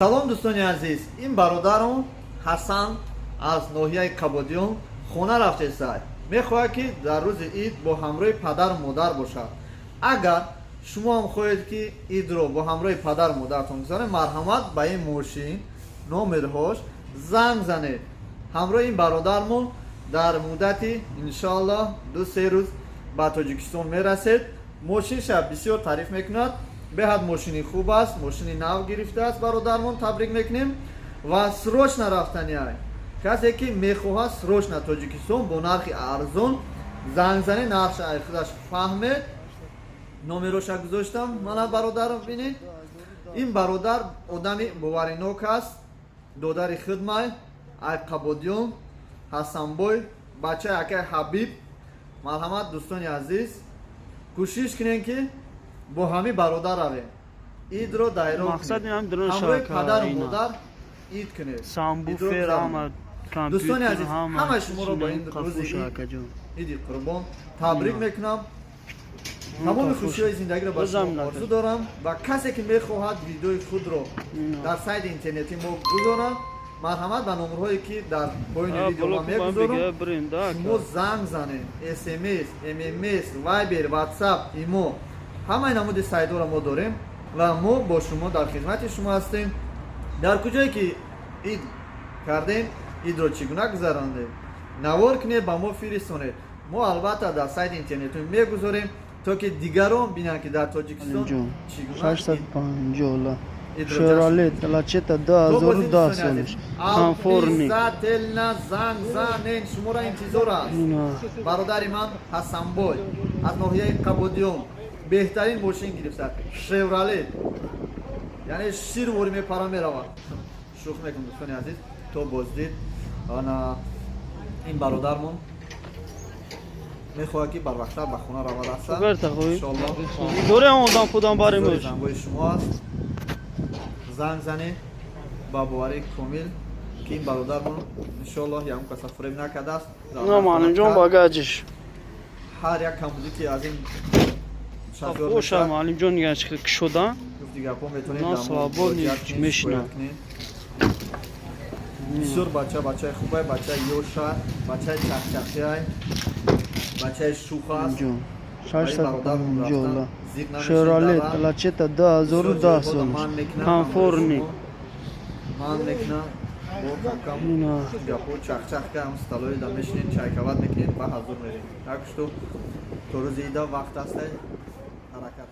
Салом, дӯстони азиз! Ин бародарон Ҳасан аз ноҳияи Қабодиён хона рафтесай, мехоҳад, ки дар рӯзи ид бо ҳамроҳи падару модар бошад. Агар шумо ҳам хоҳед, ки идро бо ҳамроҳи падару модартон гузаронед, марҳамат, ба ин мошин номерҳош занг занед. Ҳамроҳи ин бародармон дар муддати, иншоаллоҳ, 2-3 рӯз ба Тоҷикистон мерасед. Мошинша бисёр таъриф мекунад, беҳад мошини хуб аст, мошини нав гирифтааст. Бародармон табрик мекунем ва срочно рафтаниай. Касе ки мехоҳад срочно Тоҷикистон бо нархи арзон, занг занед, нархша ай худаш фаҳмед. Номероша гузоштам мана, бародарам, бинед. Ин бародар одами боваринок аст, додари хидмай, ай Қабодиён, Ҳасанбой, бачаи акай Ҳабиб. Марҳамат, дӯстони азиз, кӯшиш кунем, ки бо ҳамин бародар равем, идро дайро Мақсад ин дрон. ҳамроҳи Шабака падару ина. модар ид кунед. Сабвуфер. Идро гузаронед. Ҳама. Дӯстони азиз, ҳама. ҳамаи шуморо бо ин рӯзи ид, иди Қурбон табрик мекунам. Тамоми хушиҳои зиндагиро ба шумо орзу дорам ва касе ки мехоҳад видеои худро дар сайти интернетӣ мо гузорад, марҳамат, ба номерҳое ки дар поёни видео ман мегузорам, шумо занг занед. СМС, ММС, Вайбер, Ватсап, ИМО, ҳамаи намуди сайтҳоро мо дорем ва мо бо шумо дар хизмати шумо ҳастем. Дар куҷое ки ид кардем, идро чӣ гуна гузарондем, навор кунед, ба мо фиристонед. Мо албатта дар сайти интернетӣ мегузорем, то ки дигарон бинанд, ки дар Тоҷикистон чӣ гуна 650 идро Шевролет Лачета 2010 солиш, комфортный. Обязательно занг занен, шуморо интизор аст. Бародари ман Ҳасанбой аз ноҳияи Қабодиён беҳтарин мошин гирифтад, Шевролет, яъне шир вори мепара меравад. Шӯх мекунам, дӯстони азиз. То боздид. Ана ин бародармон мехоҳад, ки барвақттар ба хона равад аста. Иншоаллоҳ. Дорем одам худам барем. Зангои шумо аст, занг занед ба боварии комил, ки ин бародармон, иншоаллоҳ, ягон каса фуреб накардааст. На, маълимҷон, багажиш. Ҳар як камбудӣ ки аз ин шофёр Боша, маълимҷон, кушода. Гуфти гапҳо, метавонед На, свободный мешина. Бисёр бача, бачаи хубай, бачаи ёша, бачаи чахчахиай, бачаи шух аст. 650 Шевролет Лачета 2010 солиш, комфортный. Ман мекунам бо камкам гапҳо, чахчах кам столои да мешинем, чайкават мекунем, ба ҳазур мерем. Так что то рӯзи ида вақт аста, ҳаракат.